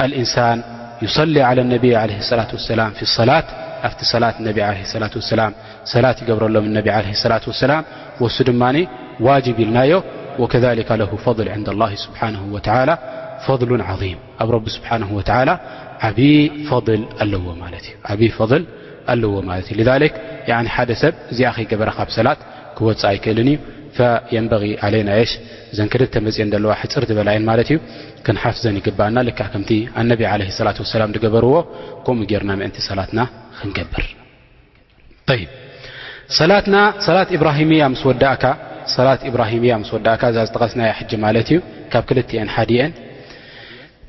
الإنسان يصلي على النبي عليه الصلاة والسلام في الصلاة، ኣብቲ ሰላት ነቢ عليه الصلاة والسلام ሰላት ይገብረሎም ነቢ عليه الصلاة والسلام፣ ወሱ ድማ ዋጅብ ኢልናዮ። وكذلك له فضل عند الله سبحانه وتعالى، فضل عظيم، ኣብ ረቢ ስብሓንሁ ወተዓላ ዓብዪ ፈضል ኣለዎ ማለት እዩ። ዓብዪ ፈضል ኣለዎ ማለት እዩ። لذلك يعني ሓደ ሰብ እዚኣ ከይገበረ ካብ ሰላት ክወፅእ ኣይክእልን እዩ። فينبغي علينا إيش، እዘን ክልተ መፅየን ዘለዋ ሕፅር ዝበላ እየን ማለት እዩ፣ ክንሓፍዘን ይግባኣና። ልክዕ ከምቲ ኣነቢ عليه الصلاة والسلام ዝገበርዎ ከምኡ ጌርና ምእንቲ ሰላትና ክንገብር። طيب، ሰላትና ሰላት ኢብራሂምያ ምስ ወዳእካ፣ ሰላት ኢብራሂምያ ምስ ወዳእካ፣ እዛ ዝጠቐስናያ ሕጂ ማለት እዩ፣ ካብ ክልቲኤን ሓዲኤን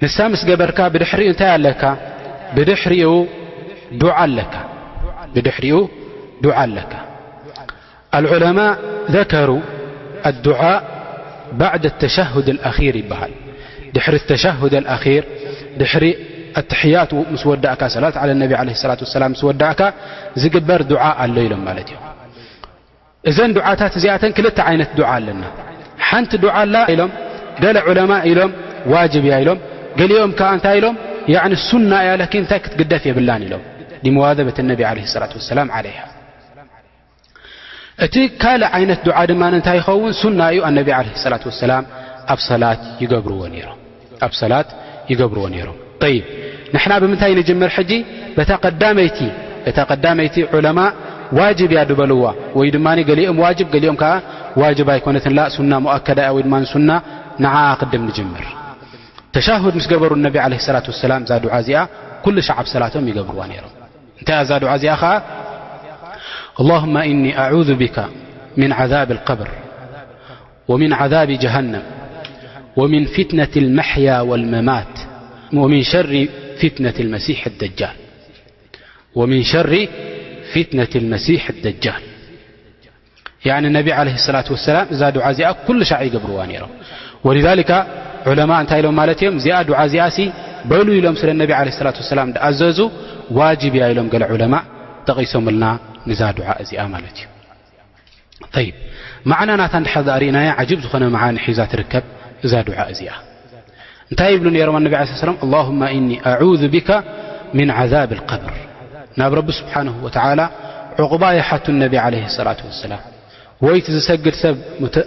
ንሳ ምስ ገበርካ ብድሕሪኡ እንታይ ኣለካ? ብድሕሪኡ ዱዓ ኣለካ። ብድሕሪኡ ዱዓ ኣለካ። العلماء ذكروا الدعاء بعد التشهد الأخير ይበሃል። ድሕሪ التشهد الأخير፣ ድሕሪ ኣትሕያቱ ምስ ወዳእካ፣ ሰላት على النبي عليه الصلاة والسلام ምስ ወዳእካ ዝግበር ዱዓ ኣሎ ኢሎም ማለት እዩ። እዘን ዱዓታት እዚኣተን ክልተ ዓይነት ዱዓ ኣለና። ሓንቲ ዱዓ ኣላ ኢሎም ገለ ዑለማ ኢሎም ዋጅብ እያ ኢሎም፣ ገሊኦም ከኣ እንታይ ኢሎም? ያዕኒ ሱና እያ፣ ላኪን እንታይ ክትግደፍ የብላን ኢሎም። لمواظبة النبي عليه الصلاة والسلام عليها። እቲ ካልእ ዓይነት ዱዓ ድማ እንታይ ይኸውን? ሱና እዩ። ኣነቢ عليه الصلاة والسلام ኣብ ሰላት ይገብርዎ ነይሮም፣ ኣብ ሰላት ይገብርዎ ነይሮም። طيب፣ ንሕና ብምንታይ ንጅምር ሕጂ? በታ ቀዳመይቲ፣ እታ ቀዳመይቲ ዑለማ ዋጅብ እያ ድበልዋ፣ ወይ ድማ ገሊኦም ዋጅብ፣ ገሊኦም ከዓ ዋጅብ ኣይኮነትን፣ ላ ሱና ሙኣከዳ እያ ወይ ድማ ሱና፣ ንዓኣ ቅድም ንጅምር። ተሻሁድ ምስ ገበሩ ነቢ عليه الصلاة والسلام እዛ ዱዓ እዚኣ ኩሉ ሻዕ ኣብ ሰላቶም ይገብርዋ ነይሮም። እንታይ እያ እዛ ዱዓ እዚኣ ከዓ? اللهم إني أعوذ بك من عذاب القبر ومن عذاب جهنم ومن فتنة المحيا والممات ومن شر فتنة المسيح الدجال، ومن شر فتنة المسيح الدجال። ያኒ ነቢ عليه الصلاة والسلام እዛ ዱዓ እዚኣ ኩሉ ሻዕ ይገብርዋ ነይሮም። ولذلك ዑለማ እንታይ ኢሎም ማለት እዮም? እዚኣ ዱዓ እዚኣ ሲ በሉ ኢሎም ስለ ነቢ عليه الصلاة والسلام ዝኣዘዙ ዋጅብ እያ ኢሎም ገለ ዑለማ ጠቒሶምልና ንዛ ዱዓ እዚኣ ማለት እዩ። طيب፣ ማዕና ናታ እንድሕር ደኣ ርኢናያ ዓጅብ ዝኾነ መዓኒ ሒዛ ትርከብ እዛ ዱዓ እዚኣ። እንታይ ይብሉ ነይሮም ኣነቢ عليه الصلاة والسلام؟ اللهم إني أعوذ بك من عذاب القبر። ናብ ረቢ ስብሓንሁ ወተዓላ ዕቑባ ይሓቱ ነቢ عليه الصلاة والسلام። ወይ እቲ ዝሰግድ ሰብ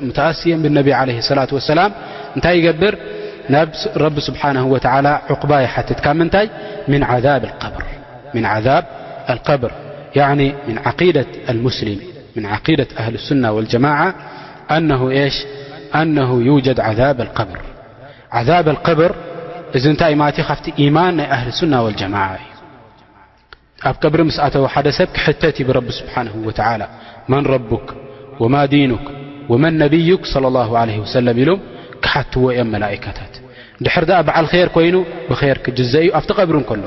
متأسيا بالنبي عليه الصلاة والسلام እንታይ ይገብር? ናብ ረቢ ስብሓንሁ ወተዓላ ዕቑባ ይሓትት። ካብ ምንታይ? من عذاب القبر، من عذاب القبر، يعني من عقيدة المسلم، من عقيدة أهل السنة والجماعة أنه إيش؟ أنه يوجد عذاب القبر. عذاب القبر እዚ እንታይ ማለት እዩ? ካብቲ ኢማን ናይ ኣህል ሱና ወልጀማዓ እዩ። ኣብ ቀብሪ ምስ ኣተወ ሓደ ሰብ ክሕተት እዩ ብረቢ ስብሓንሁ ወተዓላ፣ መን ረቡክ ወማ ዲኑክ ወመን ነቢዩክ ሰለላሁ ዐለይሂ ወሰለም ኢሎም ክሓትዎ እዮም መላኢካታት። ድሕር ደኣ በዓል ኸይር ኮይኑ ብኸይር ክጅዘእ እዩ ኣብቲ ቀብሪ እንከሎ።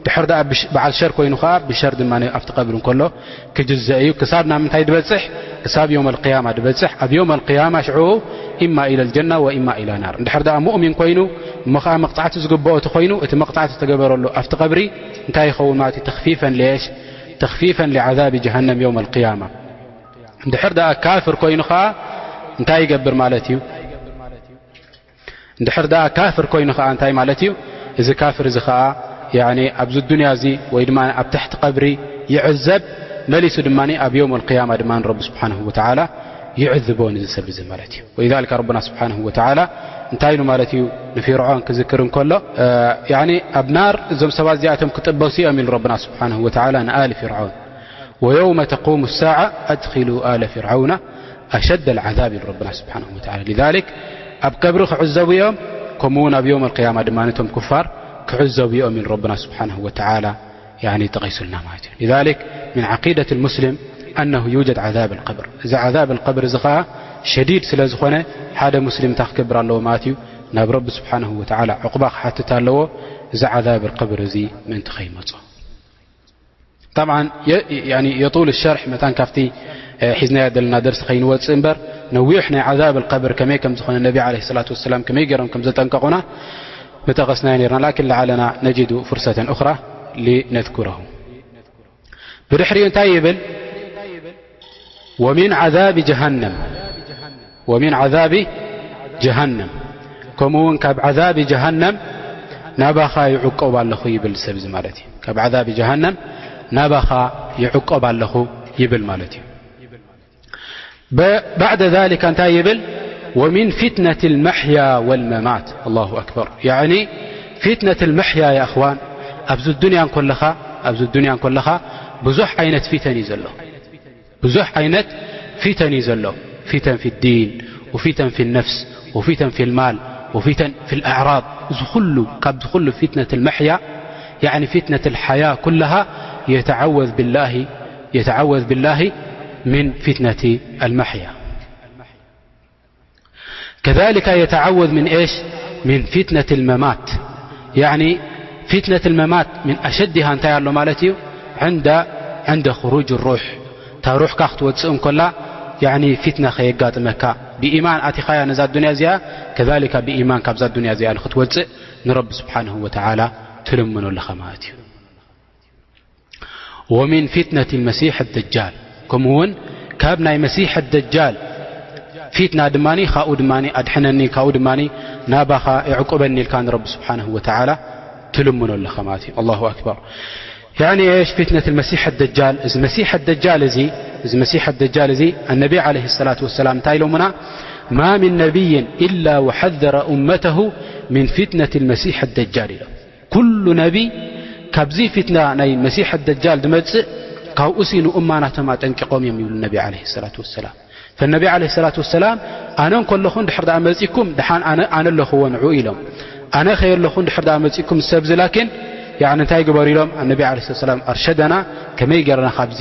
ድሕር ደኣ ብሽ-፣ በዓል ሸር ኮይኑ ኸዓ ብሸር ድማ ኣብቲ ቀብሪ እንከሎ ክጅዘእ እዩ። ክሳብ ናብ ምንታይ ድበጽሕ? ክሳብ ዮም ኣልቅያማ ድበጽሕ። ኣብ ዮም ኣልቅያማ ሽዑ ኢማ ኢለ ልጀና ወኢማ ኢላ ናር። እንድሕር ደኣ ሙእሚን ኮይኑ እሞ ኸዓ መቕጻዕቲ ዝግብኦ እቲ ኮይኑ እቲ መቕጻዕቲ ዝተገበረሉ ኣብቲ ቀብሪ እንታይ ይኸውን ማለት እዩ? ተኽፊፈን ሌሽ፣ ተኽፊፈን ሊዓዛቢ ጀሃነም ዮም ኣልቅያማ። እንድሕር ደኣ ካፍር ኮይኑ ኸዓ እንታይ ይገብር ማለት እዩ? እንድሕር ደኣ ካፍር ኮይኑ ኸዓ እንታይ ማለት እዩ? እዚ ካፍር እዚ ኸዓ ያኒ ኣብዚ ዱንያ እዚ ወይ ድማ ኣብ ትሕቲ ቀብሪ ይዕዘብ፣ መሊሱ ድማ ኣብ የውም ኣልቅያማ ድማ ረቢ ስብሓንሁ ወተዓላ ይዕዝቦ ነዚ ሰብ እዚ ማለት እዩ። ወሊዛሊከ ረብና ስብሓንሁ ወተዓላ እንታይ ኢሉ ማለት እዩ ንፊርዖን ክዝክር እንከሎ፣ እ፣ ያኒ ኣብ ናር እዞም ሰባት እዚኣቶም ክጥበሱ እዮም ኢሉ ረብና ስብሓንሁ ወተዓላ ንኣሊ ፊርዖን። ويوم تقوم الساعة أدخلوا آل فرعون أشد العذاب ኢሉ ረብና ስብሓንሁ ወተዓላ። ሊዛሊክ ኣብ ቀብሪ ክዕዘቡ እዮም፣ ከምኡ እውን ኣብ የውም ኣልቅያማ ድማ ነቶም ኩፋር ክዕዘቡ እዮም ኢሉ ረብና ስብሓንሁ ወተዓላ ያኒ ጠቒሱልና ማለት እዩ። ሊዛሊክ ምን ዓቂደት ልሙስሊም ኣነሁ ዩጀድ ዓዛብ ኣልቀብር። እዚ ዓዛብ ኣልቀብር እዚ ኸዓ ሸዲድ ስለ ዝኾነ ሓደ ሙስሊም እንታይ ክገብር ኣለዎ ማለት እዩ? ናብ ረቢ ስብሓንሁ ወተዓላ ዕቑባ ክሓትት ኣለዎ። እዚ ዓዛብ ኣልቀብር እዚ ምእንቲ ኸይመጾ። طبعا የ-፣ ያኒ የጡል ሸርሕ መታን ካብቲ፣ እ፣ ሒዝናዮ ዘለና ደርሲ ከይንወጽእ እምበር ነዊሕ ናይ ዓዛብ ኣልቀብር ከመይ ከም ዝኾነ ነቢ ዓለይሂ ሰላቱ ወሰላም ከመይ ገይሮም ከም ዘጠንቀቑና ምጠቐስናዮ ነይርና። ላኪን ለዓለና ነጅዱ ፍርሰተን ኡኽራ ሊነዝኩረሁ። ብድሕሪኡ እንታይ ይብል? ወሚን ዓዛቢ ጀሃነም፣ ወሚን ዓዛቢ ጀሃነም፣ ከምኡ እውን ካብ ዓዛቢ ጀሃነም ናባኻ ይዕቆብ ኣለኹ ይብል ሰብ እዚ ማለት እዩ። ካብ ዓዛብ ጀሃነም ናባኻ ይዕቆብ ኣለኹ ይብል ማለት እዩ። ب-، بعد ذلك እንታይ ይብል؟ ومن فتنة المحيا والممات. الله أكبر. يعني فتنة المحيا يا أخوان، ኣብዚ ዱንያ እንኮለኻ፣ ኣብዚ ዱንያ እንኮለኻ ብዙሕ ዓይነት ፊተን እዩ ዘሎ። ብዙሕ ዓይነት ፊተን እዩ ዘሎ። فتن في الدين، وفتن في النفس، وفتن في المال، وفتن في الأعراض። እዚ ኩሉ፣ ካብዚ ኩሉ فتنة المحيا، يعني فتنة الحياة كلها، يتعوذ بالله، يتعوذ بالله من فتنة المحيا. كذلك يتعوذ من إيش؟ من فتنة الممات. يعني فتنة الممات من أشدها እንታይ ኣሎ ማለት እዩ؟ عند، عند خروج الروح. እታ ሩሕካ ክትወፅእ እንኮላ፣ يعني ፊትና ከየጋጥመካ፣ ብኢማን ኣቲኻያ ነዛ ዱንያ እዚኣ፣ كذلك ብኢማን ካብዛ ዱንያ እዚኣ ንክትወፅእ ንረቢ ስብሓንሁ ወተዓላ ትልምኖ ኣለኻ ማለት እዩ። ومن فتنة المسيح الدجال، ከምኡ እውን ካብ ናይ መሲሕ ደጃል ፊትና ድማ፣ ካብኡ ድማ ኣድሕነኒ፣ ካብኡ ድማ ናባኻ ይዕቁበኒ ኢልካ ንረቢ ስብሓንሁ ወተዓላ ትልምኖ ኣለኻ ማለት እዩ። الله أكبر. يعني إيش فتنة المسيح الدجال؟ እዚ መሲሕ ደጃል እዚ፣ እዚ መሲሕ ደጃል እዚ፣ النبي عليه الصلاة والسلام እንታይ ኢሎምና? ما من نبي إلا وحذر أمته من فتنة المسيح الدجال ኢሎም። ኩሉ ነቢ ካብዚ ፊትና ናይ መሲሕ ደጃል ዝመጽእ ካብኡሲ ንኡማ ናቶም ኣጠንቂቖም እዮም ይብሉ ነቢ ዓለይሂ ሰላቱ ወሰላም። ፈነቢ ዓለይሂ ሰላቱ ወሰላም ኣነ እንከለኹ እንድሕር ደኣ መጺኩም ደሓን ኣነ፣ ኣነ ኣለኹዎ ንዑ ኢሎም። ኣነ ከየለኹ እንድሕር ደኣ መጺኩም ሰብዚ ላኪን ያዕኒ እንታይ ግበሩ ኢሎም። ኣነቢ ዓለይሂ ሰላቱ ወሰላም ኣርሸደና ከመይ ገርና ካብዚ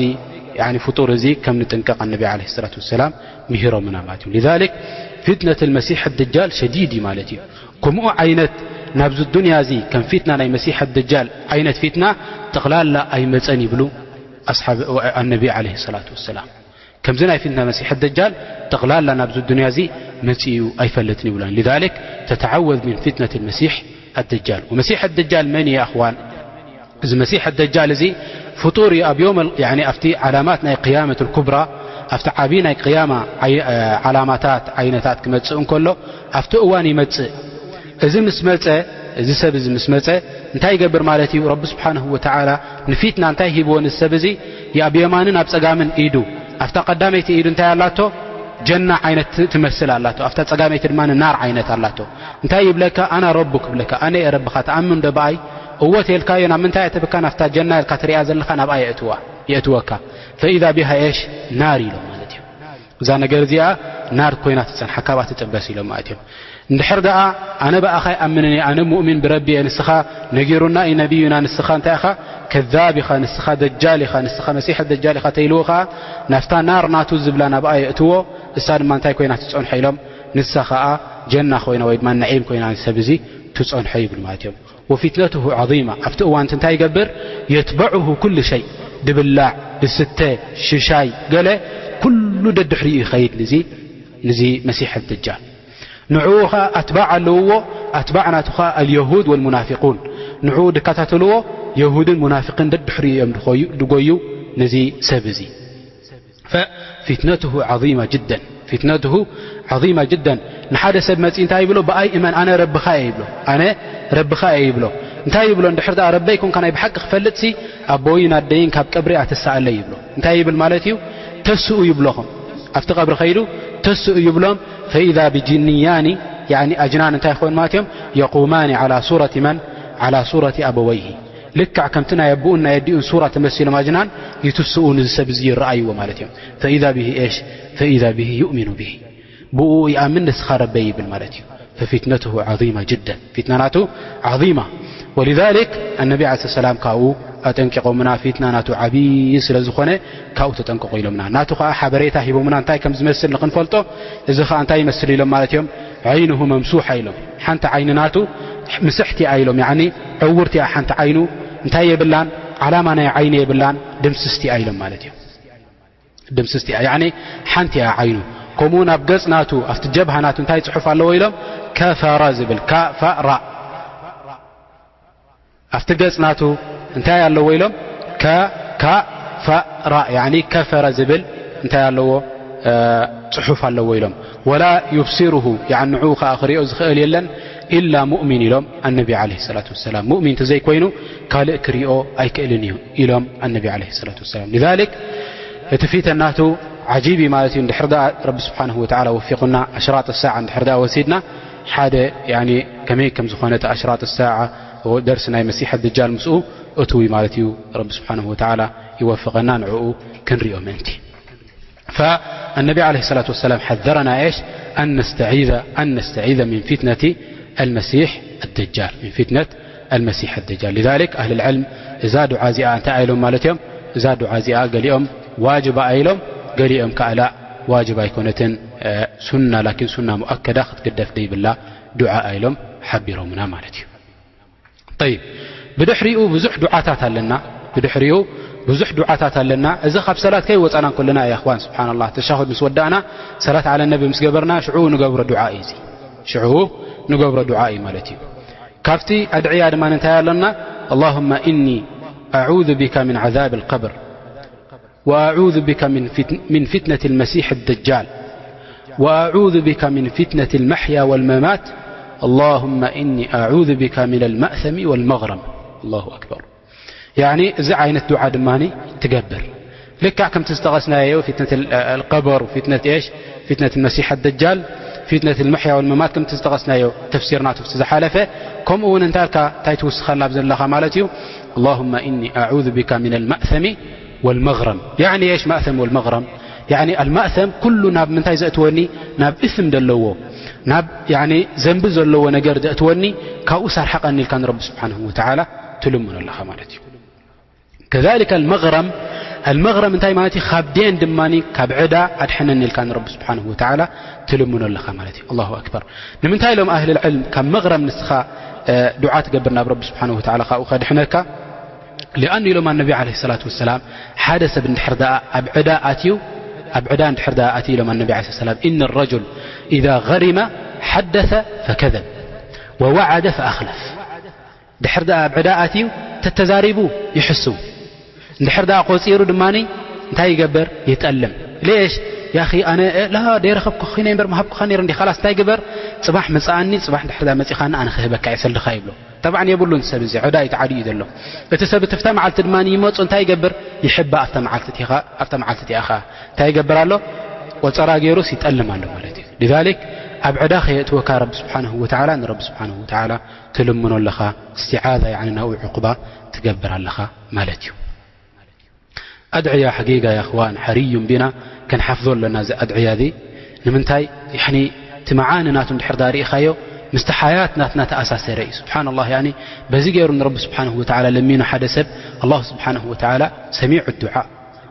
ያዕኒ ፍጡር እዚ ከም ንጥንቀቕ ኣነቢ ዓለይሂ ሰላቱ ወሰላም ምሂሮምና ማለት እዩ። ሊዛሊክ ፊትነት ልመሲሕ ደጃል ሸዲድ እዩ ማለት እዩ። ከምኡ ዓይነት ናብዚ ዱንያ እዚ ከም ፊትና ናይ መሲሕ ደጃል ዓይነት ፊትና ጠቕላላ ኣይመጸን ይብሉ ኣስሓብ ኣነቢ ዓለይሂ ሰላቱ ወሰላም። ከምዚ ናይ ፊትና መሲሕ ደጃል ጠቕላላ ናብዚ ዱንያ እዚ መጺኡ ኣይፈልጥን ይብሉ። ሊዛሊክ ተተዓወዝ ሚን ፊትነት ልመሲሕ ኣደጃል። ወመሲሕ ኣደጃል መን እዩ ኣኽዋን? እዚ መሲሕ ኣደጃል እዚ ፍጡር እዩ። ኣብ ዮም ያዕኒ ኣብቲ ዓላማት ናይ ቅያመት ልኩብራ፣ ኣብቲ ዓብዪ ናይ ቅያማ ዓይ-፣ ዓላማታት ዓይነታት ክመጽእ እንከሎ ኣብቲ እዋን ይመጽእ። እዚ ምስ መጸ፣ እዚ ሰብ እዚ ምስ መጸ እንታይ ይገብር ማለት እዩ? ረቢ ስብሓንሁ ወተዓላ ንፊትና እንታይ ሂብዎ? ንሰብ እዚ ኣብ የማንን ኣብ ጸጋምን ኢዱ፣ ኣብታ ቀዳመይቲ ኢዱ እንታይ ኣላቶ? ጀና ዓይነት ት-፣ ትመስል ኣላቶ፣ ኣብታ ጸጋመይቲ ድማ ናር ዓይነት ኣላቶ። እንታይ ይብለካ? ኣና ረቡክ ይብለካ። ኣነ እየ ረብኻ፣ ተኣምን ዶ ብኣይ? እወ ተልካዮ፣ ናብ ምንታይ እየ ተብካ? ናብታ ጀና ኢልካ ትሪኣ ዘለኻ ናብኣ የእትዋ፣ የእትወካ። ፈኢዛ ቢሃ ኤሽ ናር ኢሎም ማለት እዩ። እዛ ነገር እዚኣ ናር ኮይና ትጸንሓካ፣ ኣብኣ ትጥበስ ኢሎም ማለት እዮም። እንድሕር ደኣ ኣነ ብኣኻ ይኣምንን እየ፣ ኣነ ሙእሚን ብረቢ እየ፣ ንስኻ ነጊሩና እዩ ነቢዩና፣ ንስኻ እንታይ ኢኻ? ከዛብ ኢኻ፣ ንስኻ ደጃል ኢኻ፣ ንስኻ መሲሕ ደጃል ኢኻ ተይልዎ ኸኣ ናብታ ናር ናቱ ዝብላ ናብኣ የእትዎ። እሳ ድማ እንታይ ኮይና ትጸንሖ ኢሎም? ንሳ ኸኣ ጀና ኮይና ወይ ድማ ነዒም ኮይና ንሰብ እዚ ትጸንሖ ይብል ማለት እዮም። ወፊትነትሁ ዓዚማ፣ ኣብቲ እዋን እቲ እንታይ ይገብር? የትበዑሁ ኩሉ ሸይ፣ ድብላዕ፣ ድስተ፣ ሽሻይ፣ ገለ ኩሉ ደድሕሪኡ ይኸይድ ንዚ፣ ንዚ መሲሕ ደጃል። ንዕኡ ኸኣ ኣትባዕ ኣለውዎ። ኣትባዕ ናቱ ኸኣ ኣልየሁድ ወልሙናፊቁን፣ ንዕኡ ድከታተልዎ። የሁድን ሙናፊቅን ደድሕሪኡ እዮም ድኾዩ-፣ ድጎዩ ነዚ ሰብ እዚ። ፈፊትነትሁ ዓዚማ ጅደን፣ ፊትነትሁ ዓዚማ ጅደን። ንሓደ ሰብ መጺ እንታይ ይብሎ? ብኣይ እመን፣ ኣነ ረብኻ እየ ይብሎ። ኣነ ረብኻ እየ ይብሎ። እንታይ ይብሎ? እንድሕር ደኣ ረበይ ኮንካ ናይ ብሓቂ ክፈልጥሲ ኣቦይን ኣደይን ካብ ቀብሪ ኣትስኣለይ ይብሎ። እንታይ ይብል ማለት እዩ? ተስኡ ይብሎኹም። ኣብቲ ቀብሪ ኸይዱ ተስኡ ይብሎም። ፈኢዛ ብጅንያኒ፣ ያዕኒ ኣጅናን እንታይ ይኸውን ማለት እዮም? የቁማኒ ዓላ ሱረቲ መን? ዓላ ሱረቲ ኣበወይሂ። ልክዕ ከምቲ ናይ ኣቦኡን ናይ ኣዲኡን ሱራ ተመሲሎም ኣጅናን ይትስኡ፣ ንዚ ሰብ እዚ ይረኣይዎ ማለት እዮም። ፈኢዛ ብሂ ኤሽ፣ ፈኢዛ ብሂ ዩእሚኑ ብሂ። ብኡ ይኣምን፣ ንስኻ ረበይ ይብል ማለት እዩ። ፈፊትነትሁ ዓዚማ ጅደን፣ ፊትና ናቱ ዓዚማ። ወሊዛሊክ ኣነቢ ዓለይሂ ሰላም ካብኡ ኣጠንቂቖምና፣ ፊትና ናቱ ዓብዪ ስለ ዝኾነ ካብኡ ተጠንቀቑ ኢሎምና። ናቱ ኸዓ ሓበሬታ ሂቦምና፣ እንታይ ከም ዝመስል ንኽንፈልጦ። እዚ ኸዓ እንታይ ይመስል ኢሎም ማለት እዮም? ዓይንሁ መምሱሓ ኢሎም። ሓንቲ ዓይኒ ናቱ ምስሕቲ እያ ኢሎም፣ ያዕኒ ዕውርቲ እያ ሓንቲ ዓይኑ። እንታይ የብላን? ዓላማ ናይ ዓይኒ የብላን፣ ድምስስቲ እያ ኢሎም ማለት እዮም። ድምስስቲ እያ፣ ያዕኒ ሓንቲ እያ ዓይኑ። ከምኡ እውን ኣብ ገጽ ናቱ፣ ኣብቲ ጀብሃ ናቱ እንታይ ጽሑፍ ኣለዎ ኢሎም? ከፈረ ዝብል፣ ካእ፣ ፋእ፣ ራእ። ኣብቲ ገጽ ናቱ እንታይ ኣለዎ ኢሎም? ከ፣ ካእ፣ ፋእ፣ ራእ፣ ያዕኒ ከፈረ ዝብል እንታይ ኣለዎ? እ፣ ጽሑፍ ኣለዎ ኢሎም። ወላ ዩብሲሩሁ፣ ያዕኒ ንዕኡ ኸኣ ክሪኦ ዝኽእል የለን። إلا مؤمن ኢሎም ኣነቢ عليه الصلاة والسلام። ሙእሚን እንተዘይኮይኑ ካልእ ክሪኦ ኣይክእልን እዩ ኢሎም ኣነቢ عليه الصلاة والسلام። لذلك እቲ ፊተን ናቱ ዓጂብ እዩ ማለት እዩ። እንድሕር ደኣ ረቢ ስብሓንሁ ወተዓላ ወፊቑና፣ ኣሽራጥ ሳዓ እንድሕር ደኣ ወሲድና፣ ሓደ ያኒ ከመይ ከም ዝኾነ እቲ ኣሽራጥ ሳዓ፣ ደርሲ ናይ መሲሕ ደጃል ምስኡ እትዊ ማለት እዩ። ረቢ ስብሓንሁ ወተዓላ ይወፍቐና ንዕኡ ክንሪኦ ምእንቲ። فالنبي عليه الصلاة والسلام حذرنا إيش؟ أن نستعيذ، أن نستعيذ من فتنة المسيح الدجال، من فتنة المسيح الدجال. لذلك أهل العلم እዛ ዱዓ እዚኣ እንታይ ኢሎም ማለት እዮም? እዛ ዱዓ እዚኣ ገሊኦም ዋጅባ ኢሎም፣ ገሊኦም ከኣ ላ ዋጅባ ኣይኮነትን፣ እ፣ ሱና፣ ላኪን ሱና ሙኣከዳ ክትግደፍ ዘይብላ ዱዓ ኢሎም ሓቢሮምና ማለት እዩ። ጠይብ፣ ብድሕሪኡ ብዙሕ ዱዓታት ኣለና፣ ብድሕሪኡ ብዙሕ ዱዓታት ኣለና። እዚ ካብ ሰላት ከይወጻና እንከለና፣ ያ እኽዋን፣ ስብሓንላህ፣ ተሻሁድ ምስ ወዳእና፣ ሰላት ዓለ ነቢ ምስ ገበርና፣ ሽዑ ንገብሮ ዱዓ እዩ እዚ። ሽዑ ንገብሮ ዱዓ እዩ ማለት እዩ። ካብቲ ኣድዕያ ድማ እንታይ ኣለና? اللهم إني أعوذ بك من عذاب القبر، وأعوذ بك من فتن-، من فتنة المسيح الدجال، وأعوذ بك من فتنة المحيا والممات، اللهم إني أعوذ بك من المأثم والمغرم. الله أكبر. ያኒ እዚ ዓይነት ዱዓ ድማ ትገብር። ልክዕ ከምቲ ዝጠቐስናዮ ፊትነት ال-፣ القبر፣ ፊትነት إيش؟ ፊትነት المسيح الدجال، ፊትነት المحيا والممات ከምቲ ዝጠቐስናዮ ተፍሲር ናቱ ኣብቲ ዝሓለፈ። ከምኡ እውን እንታይ ኢልካ፣ እንታይ ትውስኸላ ዘለኻ ማለት እዩ? اللهم إني أعوذ بك من المأثم والمغرم. يعني إيش مأثم والمغرم؟ يعني المأثم ኩሉ ናብ ምንታይ ዘእትወኒ? ናብ እስም ዘለዎ፣ ናብ ያኒ ዘንቢ ዘለዎ ነገር ዘእትወኒ፣ ካብኡ ሳርሓቐኒ ኢልካ ንረቢ ስብሓንሁ ወተዓላ ትልምኖ ኣለኻ ማለት እዩ። كذلك المغرم، المغرم እንታይ ማለት እዩ? ካብ ዴን ድማ ካብ ዕዳ ኣድሕነኒ ኢልካ ንረቢ ስብሓንሁ ወተዓላ ትልምኖ ኣለኻ ማለት እዩ። ኣላሁ ኣክበር። ንምንታይ ኢሎም ኣህል ልዕልም ካብ መግረም ንስኻ፣ እ፣ ዱዓ ትገብር ናብ ረቢ ስብሓንሁ ወተዓላ ካብኡ ከድሕነካ? ሊኣኑ ኢሎም ኣነቢ ዓለይሂ ሰላቱ ወሰላም፣ ሓደ ሰብ እንድሕር ደኣ ኣብ ዕዳ ኣትዩ፣ ኣብ ዕዳ እንድሕር ደኣ ኣትዩ ኢሎም ኣነቢ ዓለይሂ ሰላም፣ إن الرجل إذا غرم حدث فكذب ووعد فأخلف። ድሕር ደኣ ኣብ ዕዳ ኣትዩ ተተዛሪቡ ይሕስው። እንድሕር ደኣ ቆጺሩ ድማ እንታይ ይገብር? ይጠልም። ሌሽ ያኺ ኣነ፣ እ፣ ላ ደይረኸብኩ ኺነ እምበር ምሃብኩኻ ነይረ እንዲ። ኻላስ እንታይ ግበር? ጽባሕ ምጽኣኒ፣ ጽባሕ እንድሕር ደኣ መጺኻኒ ኣነ ክህበካ እየ ሰልድኻ ይብሎ። ጠብዓን የብሉን ሰብ እዚ፣ ዕዳ እዩ ተዓዲኡ ዘሎ። እቲ ሰብ እቲ ፍታ መዓልቲ ድማ ይመጹ እንታይ ይገብር? ይሕባ ኣብታ መዓልቲ እቲኻ፣ ኣብታ መዓልቲ እቲኣ ኸኣ እንታይ ይገብር ኣሎ? ቆጸራ ገይሩስ ይጠልም ኣሎ ማለት እዩ። ሊዛሊክ ኣብ ዕዳ ከየእትወካ ረቢ ስብሓንሁ ወተዓላ፣ ንረቢ ስብሓንሁ ወተዓላ ትልምኖ ኣለኻ፣ እስቲዓዛ ያኒ ናብኡ ዕቑባ ትገብር ኣለኻ ማለት እዩ። ኣድዕያ ሓቂቃ ያ እኽዋን፣ ሓርዩን ቢና ክንሓፍዞ ኣለና እዚ ኣድዕያ እዚ። ንምንታይ? ያኒ እቲ መዓኒ ናቱ እንድሕር ዳ ርኢኻዮ፣ ምስቲ ሓያት ናትና ተኣሳሰረ እዩ። ስብሓንላህ፣ ያኒ በዚ ገይሩ ንረቢ ስብሓንሁ ወተዓላ ለሚኑ ሓደ ሰብ፣ ኣላሁ ስብሓንሁ ወተዓላ ሰሚዑ ዱዓ።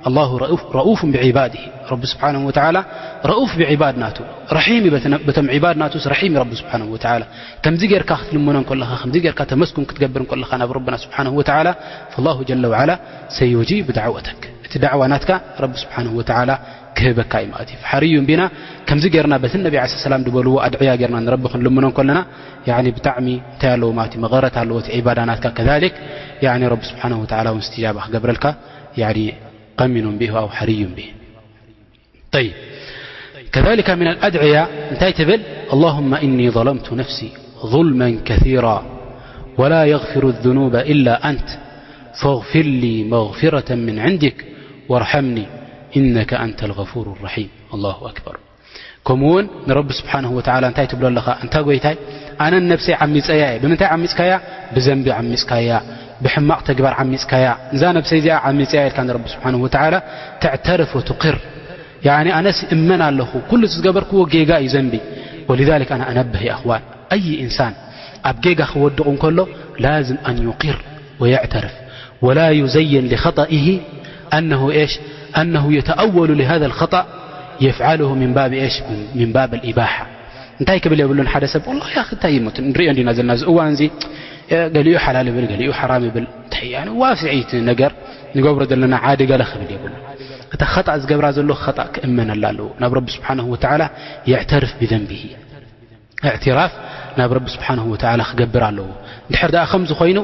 ኣላሁ ረኡፍ፣ ረኡፍ ብዒባድህ። ረቢ ስብሓንሁ ወተዓላ ረኡፍ ብዒባድ ናቱ፣ ረሒም እዩ። በተነ-፣ በቶም ዒባድ ናቱስ ረሒም እዩ ረቢ ስብሓንሁ ወተዓላ። ከምዚ ጌርካ ክትልምኖ እንከለኻ፣ ከምዚ ጌርካ ተመስጉን ክትገብር እንከለኻ ናብ ረብና ስብሓንሁ ወተዓላ፣ ፈላሁ ጀለ ወዓላ ሰዩጂብ ዳዕወተክ። እቲ ዳዕዋ ናትካ ረቢ ስብሓንሁ ወተዓላ ክህበካ እዩ ማለት እዩ። ፈሓርዩን ቢና ከምዚ ጌርና በቲ ነቢ ዓለይሂ ሰላም ዝበልዎ ኣድዕያ ጌርና ንረቢ ክንልምኖ እንከለና፣ ያኒ ብጣዕሚ እንታይ ኣለዎ ማለት እዩ፣ መቐረት ኣለዎ እቲ ዒባዳ ናትካ። ከዛሊክ ያኒ ረቢ ስብሓንሁ ወተዓላ እውን እስትጃባ ክገብረልካ ያኒ ቀሚኑን ብህ ኣው ሓርዩን ብህ። طيب. كذلك من الأدعية እንታይ ትብል? اللهم إني ظلمت نفسي ظلما كثيرا ولا يغفر الذنوب إلا أنت فاغفر لي مغفرة من عندك وارحمني إنك أنت الغفور الرحيم. الله أكبر. ከምኡ እውን ንረቢ ስብሓንሁ ወተዓላ እንታይ ትብሎ ኣለኻ? ኣንታ ጎይታይ፣ ኣነ ንነብሰይ ዓሚጸያ እየ። ብምንታይ ዓሚጽካያ? ብዘንቢ ዓሚጽካያ፣ ብሕማቕ ተግባር ዓሚጽካያ። እዛ ነብሰይ እዚኣ ዓሚጸያ ኢልካ ንረቢ ስብሓንሁ ወተዓላ ተዕተርፍ ወትቕር። ያኒ ኣነስ እመን ኣለኹ፣ ኩሉ ዝገበርክዎ ጌጋ እዩ ዘንቢ። ወሊዛሊክ ኣነ ኣነብህ ያ እኽዋን፣ ኣይ ኢንሳን ኣብ ጌጋ ክወድቕ እንከሎ ላዝም ኣን ዩቂር ወየዕተርፍ ወላ ዩዘይን ሊኸጠኢሂ ኣነሁ ኤሽ ኣነሁ የተኣወሉ ሊሃዛ ልኸጠእ የፍዓሉሁ ሚን ባብ ኤሽ ሚን ባብ ልኢባሓ። እንታይ ክብል የብሉን ሓደ ሰብ፣ ወላሂ ያኺ እንታይ እዩ ሞት ንሪኦ እንዲና ዘለና እዚ እዋን እዚ፣ እ፣ ገሊኡ ሓላል ይብል፣ ገሊኡ ሓራም ይብል፣ እንታይ ያኒ ዋስዒ እቲ ነገር ንገብሮ ዘለና ዓዲ ገለ ክብል የብሉን። እታ ኸጣእ ዝገብራ ዘሎ ኸጣእ ክእመነላ ኣለዎ። ናብ ረቢ ስብሓንሁ ወተዓላ የዕተርፍ ብዘንቢሂ። እዕትራፍ ናብ ረቢ ስብሓንሁ ወተዓላ ክገብር ኣለዎ። እንድሕር ደኣ ከምዚ ኮይኑ፣